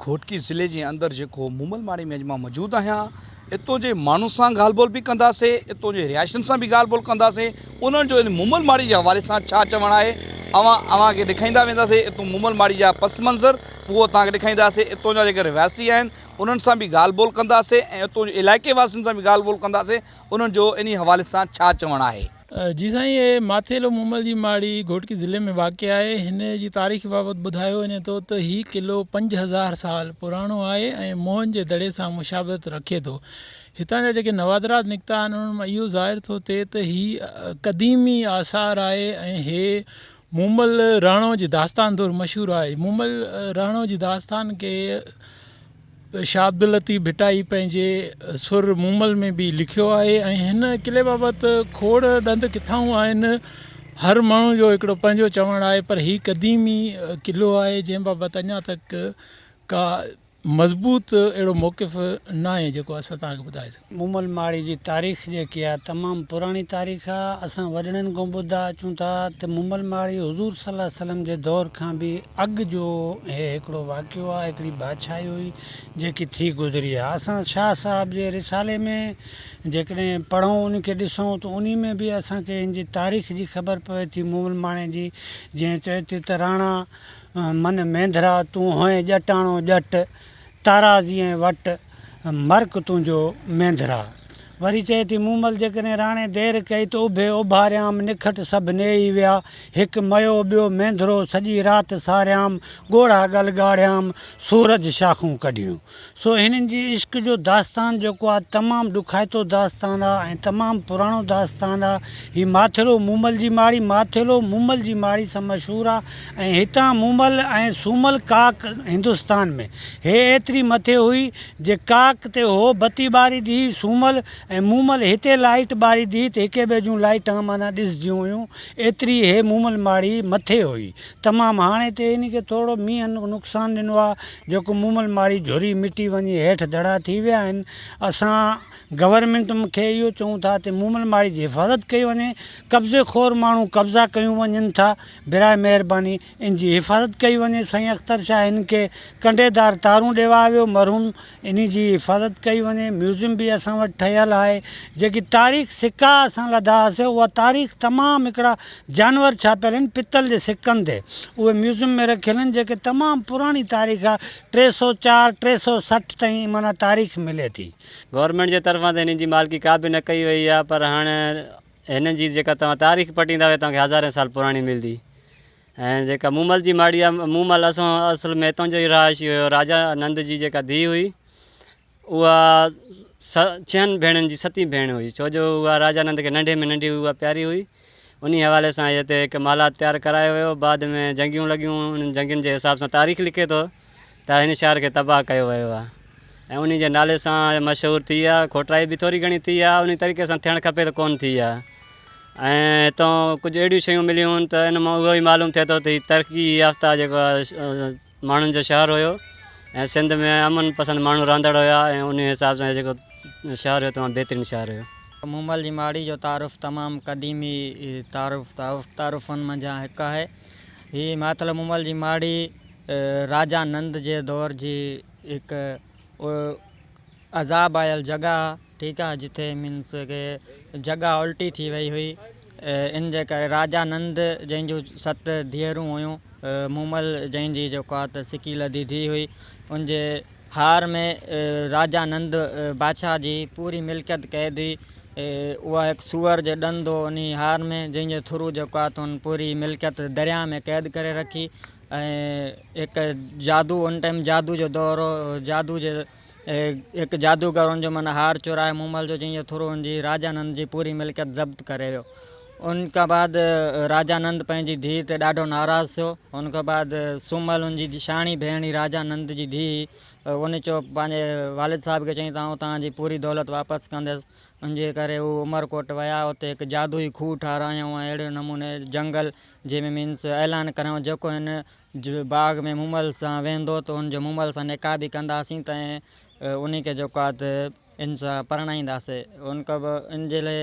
گهوٽڪي ضلعي جي اندر جيڪو مومل ماڙي ۾ اڄ مان موجود آهيان اتو جي ماڻهن سان ڳالهه ٻولهه به ڪنداسي اتو جي رهائشين سان به ڳالهه ٻولهه ڪنداسي انهن جو ان مومل ماڙي جي حوالي سان ڇا چوڻ آهي اوهان اوهان کي ڏيکائيندا وينداسي اتو مومل ماڙي جا پس منظر اهو توهان کي ڏيکائينداسي اتو جا جيڪي رهواسي آهن انهن سان به ڳالهه ٻولهه ڪنداسي ۽ اتو جي علائقي واسين سان به ڳالهه ٻولهه ڪنداسي انهن جو انهي حوالي سان ڇا چوڻ آهي. جي سائين هي ماٿيلو مومل جي ماڙي گهوٽڪي ضلعي ۾ واقع آهي. هن جي تاريخ بابت ٻڌايو وڃي ٿو ته هي قلعو 5000 سال پراڻو آهي ۽ موهن جي دڙي سان مشابهت رکي ٿو. هتان جا جيڪي نوادرات نڪتا آهن انهن مان اهو ظاهر ٿو ٿئي ته هي قديمي آثار آهي ۽ هي مومل راڻو جي داستان طور مشهور آهي. مومل راڻو جي داستان کي شاهه عبداللطيف ڀٽائي پنهنجي سر مومل ۾ به لکيو آهي ۽ هن قلعي بابت کوڙ ڏند ڪٿائون آهن. هر ماڻهو جو هڪڙو پنهنجو چوڻ آهي پر هي قديمي قلعو آهي جنهن بابت اڃا تڪ ڪا مضبوط اهڙو موقف ناهي جيڪو اسان توهان کي ٻڌائي سگهون. مومل ماڙي جي تاريخ جيڪي آهي تمام پراڻي تاريخ آهي اسان وڏڙن کان ٻڌا اچون ٿا ته مومل ماڙي حضور صلي الله عليه وسلم جي دور کان به اڳ جو هي هڪڙو واقعو آهي هڪڙي بادشاهي هئي جيڪي ٿي گذري آهي اسان شاهه صاحب جي رسالي ۾ جيڪڏهن پڙهون ان کي ڏسون ته انهي ۾ به اسان کي هن جي تاريخ جي خبر پوي ٿي مومل ماڙي جي جنهن چئي ٿي ته راڻا من مينڌرا تون هئين ڄٽاڻو ڄٽ، تارازي ۽ وٽ، مرڪ تنهنجو مينڌرا. وري چئي ٿي مومل جيڪڏهن راڻي دير ڪئي ته اڀي اڀاريام، نکٽ سڀ نيئي ويا، هڪ ميو ٻيو مينڌرو، سڄي رات ساريام، ڳوڙها ڳل ڳاڙهيام، سورج شاخون ڪڍيون. سو هنن جي عشق جو داستان جيڪو آ تمام ڏکائتو داستان آ ۽ تمام پراڻو داستان آ. هي ماٿيلو مومل جي ماڙي ماٿيلو مومل جي ماڙي سان مشهور آ ۽ هتان مومل ۽ سومل ڪاڪ هندستان ۾ هي ايتري مٿي هئي جي ڪاڪ تي هو بتي ٻاريندي هئي سومل ۽ مومل هتي لائيٽ ٻاريندي هئي ته هڪ ٻئي جون لائيٽان معنيٰ ڏسديون هيون ايتري هي مومل ماڙي مٿي هئي تمام هاڻي ته ان کي ٿورڙو مينهن نقصان ڏنو آ جيڪو مومل ماڙي جهري مٽي وڃي هيٺ دڙا ٿي ويا آهن اسان گورنمينٽ کي اهو چئون ٿا ته مومل ماڙي جي حفاظت ڪئي وڃي قبضي خور ماڻهو قبضا ڪيون وڃن ٿا براء مهرباني ان جي حفاظت ڪئي وڃي سائين اختر شاهه هن کي ڪنڊيدار تارون ڏيوايو ويو مرحوم انهي جي حفاظت ڪئي وڃي ميوزيم به اسان وٽ ٺهيل آهي جيڪي تاريخ سڪا اسان لڌا هئاسي اها تاريخ تمام هڪڙا جانور ڇاپيل آهن پتل جي سڪن تي اهي ميوزيم ۾ رکيل آهن جيڪي تمام پراڻي تاريخ آهي 304 360 تائين معنيٰ تاريخ ملي ٿي. گورنمينٽ جي طرفان ته هنن جي مالڪي ڪا به نه ڪئي وئي آهي پر هاڻ هنن جي جيڪا توهان تاريخ پٽيندا اهي توهان کي هزارين سال پراڻي ملندي ۽ جيڪا مومل جي ماڙي آهي مومل اسان اصل ۾ هتان جو ئي رهائشي هيو راجا نند جي جيڪا ڌيء هئي اها ڇهن ڀيڻن جي ستين ڀيڻ هئي ڇو جو اها راجا نند کي ننڍي ۾ ننڍي هئي اها پياري هئي انهي حوالي سان هتي هڪ محلات تيار ڪرايو ويو بعد ۾ جنگيون لڳيون انهن جنگين جي حساب سان تاريخ لکي ٿو ته هن شهر کي تباهه ڪيو ويو آهي ۽ انهي جي نالي سان مشهور ٿي آهي کوٽرائي به ٿوري گهڻي ٿي آهي انهي طريقي سان ٿيڻ کپي ته ڪونه ٿي آهي ۽ هتان ڪجهه اهڙيون شيون مليون آهن ته ان مان اهو ئي معلوم ٿئي ٿو ته هي ترقي يافته جيڪو ماڻهن جو شهر هيو ۽ سنڌ ۾ امن پسند ماڻهو رهندڙ هيا ۽ انهي حساب سان هي جيڪو شهر هيو تمام بهترين شهر هيو. مومل جي ماڙي جو تعارف تمام قديمي تعارف تعارفن منجهان هڪ آهي. هي ماٿل مومل جي ماڙي راجا نند جي دور جي هڪ عذاب آيل جڳهه آ ٺيڪ آ جتي مينس ڪي جڳهه الٽي ٿي وئي هئي ان جي ڪري راجا نند جنهن جون ست ڌيئرون هيون مومل جنهن جي جيڪو آ ته سڪي لڌي ڌيء هئي ان جي هار ۾ راجا نند بادشاهه جي پوري ملڪيت قيد هئي اها هڪ سوئر جي ڏند هو انهي هار ۾ جنهن جي ٿرو جيڪو آ ته ان پوري ملڪيت درياء ۾ قيد ڪري رکي ۽ هڪ جادو ان ٽائيم جادو جو دور هو جادو جي هڪ جادوگر ان جو معنيٰ هار چورائي مومل جو جنهن جي ٿرو ان جي راجا نند جي پوري ملڪيت ضبط ڪري ويو ان کان بعد راجا نند پنهنجي ڌيء تي ڏاڍو ناراض ٿيو ان کان بعد سومل ان جي شاڻي ڀيڻ هئي راجا نند جي ڌيء هئي ان چيو پنهنجي والد صاحب کي چيائين ته آئون توهان جي پوري دولت واپس ڪندس ان جي ڪري هو عمرڪوٽ ويا اتي هڪ جادوئي کوهه ٺارايائون ۽ اهڙي نموني جنگل جنهن ۾ مينس اعلان ڪرايائون جيڪو هن باغ ۾ مومل سان ويهندو ته ان جو مومل سان نڪاح به ڪنداسين ته انهي کي جيڪو آهي ته ان سان پرڻائينداسين ان کان پوء ان جي لاء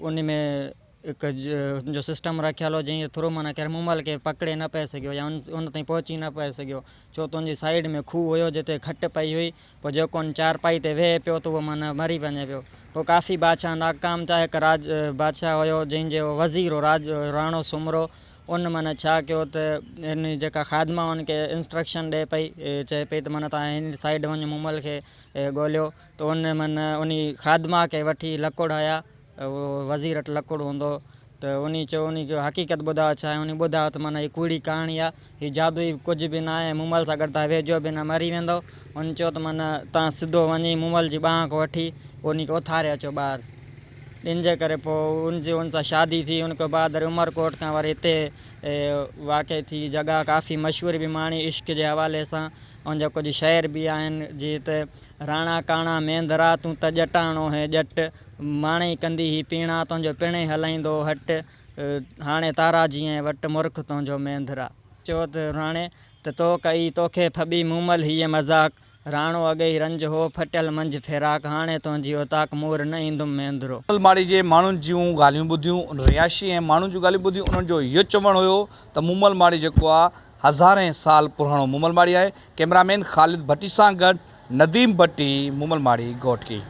ان ۾ هڪ ان جو سسٽم رکيل هو جنهن جي ٿرو معنيٰ ڪير مومل کي پڪڙي نه پئي سگهيو يا ان تائين پهچي نه پئي سگهيو ڇو ته ان جي سائيڊ ۾ کوهه هيو جتي کٽ پئي هئي پوء جيڪو ان چارپائي تي ويهي پيو ته اهو معنيٰ مري وڃي پيو پوء ڪافي بادشاهه ناڪام ٿيا هڪ راج بادشاهه هيو جنهن جو وزير هو راج راڻو سومرو ان معنيٰ ڇا ڪيو ته ان جيڪا خادمه ان کي انسٽرڪشن ڏئي پئي چئي پئي ته معنيٰ توهان هن سائيڊ وڃو مومل کي ڳوليو ته ان معنيٰ انهي خادمه کي وٺي لڪڙ هنيا اهو وزير وٽ لڪڙ هوندو هو ته انهي چيو انهي کي حقيقت ٻڌاء ڇا آهي انهي ٻڌايو ته معنيٰ هي ڪوڙي ڪهاڻي آهي هي جادوئي ڪجهه به ناهي مومل سان گڏ توهان ويجهو به نه مري ويندؤ ان چيو ته معنيٰ توهان سڌو وڃي مومل جي ٻانهن کان وٺي انهي کي اٿاري اچو ٻاهر ان جي ڪري پوء ان جي ان سان شادي ٿي ان کان بعد وري عمرڪوٽ کان وري هتي واقع ٿي جڳهه ڪافي مشهوري به ماڻي عشق جي حوالي سان ان جا ڪجهه شعر به آهن جيئن ته راڻا ڪاڻا مينڌرا تون ته ڄٽاڻو هين ڄٽ ماڻي ڪندي هي پيڻا تنهنجو پڻهين هلائيندو هٽ هاڻي تارا جيئن وٽ مرک تنهنجو مينڌرا. چيو ته راڻي ته تو ڪئي توکي ڦٻي مومل هيء مذاق راڻو اڳئي رنج هو ڦٽيل منجهه فراق هاڻي تنهنجي اوطاق مور نه ايندم مينڌرو. مومل ماڙي جي ماڻهن جون ڳالهيون ٻڌيون رهائشي ۽ ماڻهن جون ڳالهيون ٻڌيون انهن جو اهو چوڻ هيو ته مومل ماڙي جيڪو آ هزارين سال پراڻو مومل ماڙي آهي ڪئميرا مين خالد ڀٽي سان گڏ نديم ڀٽي مومل ماڙي گهوٽڪي.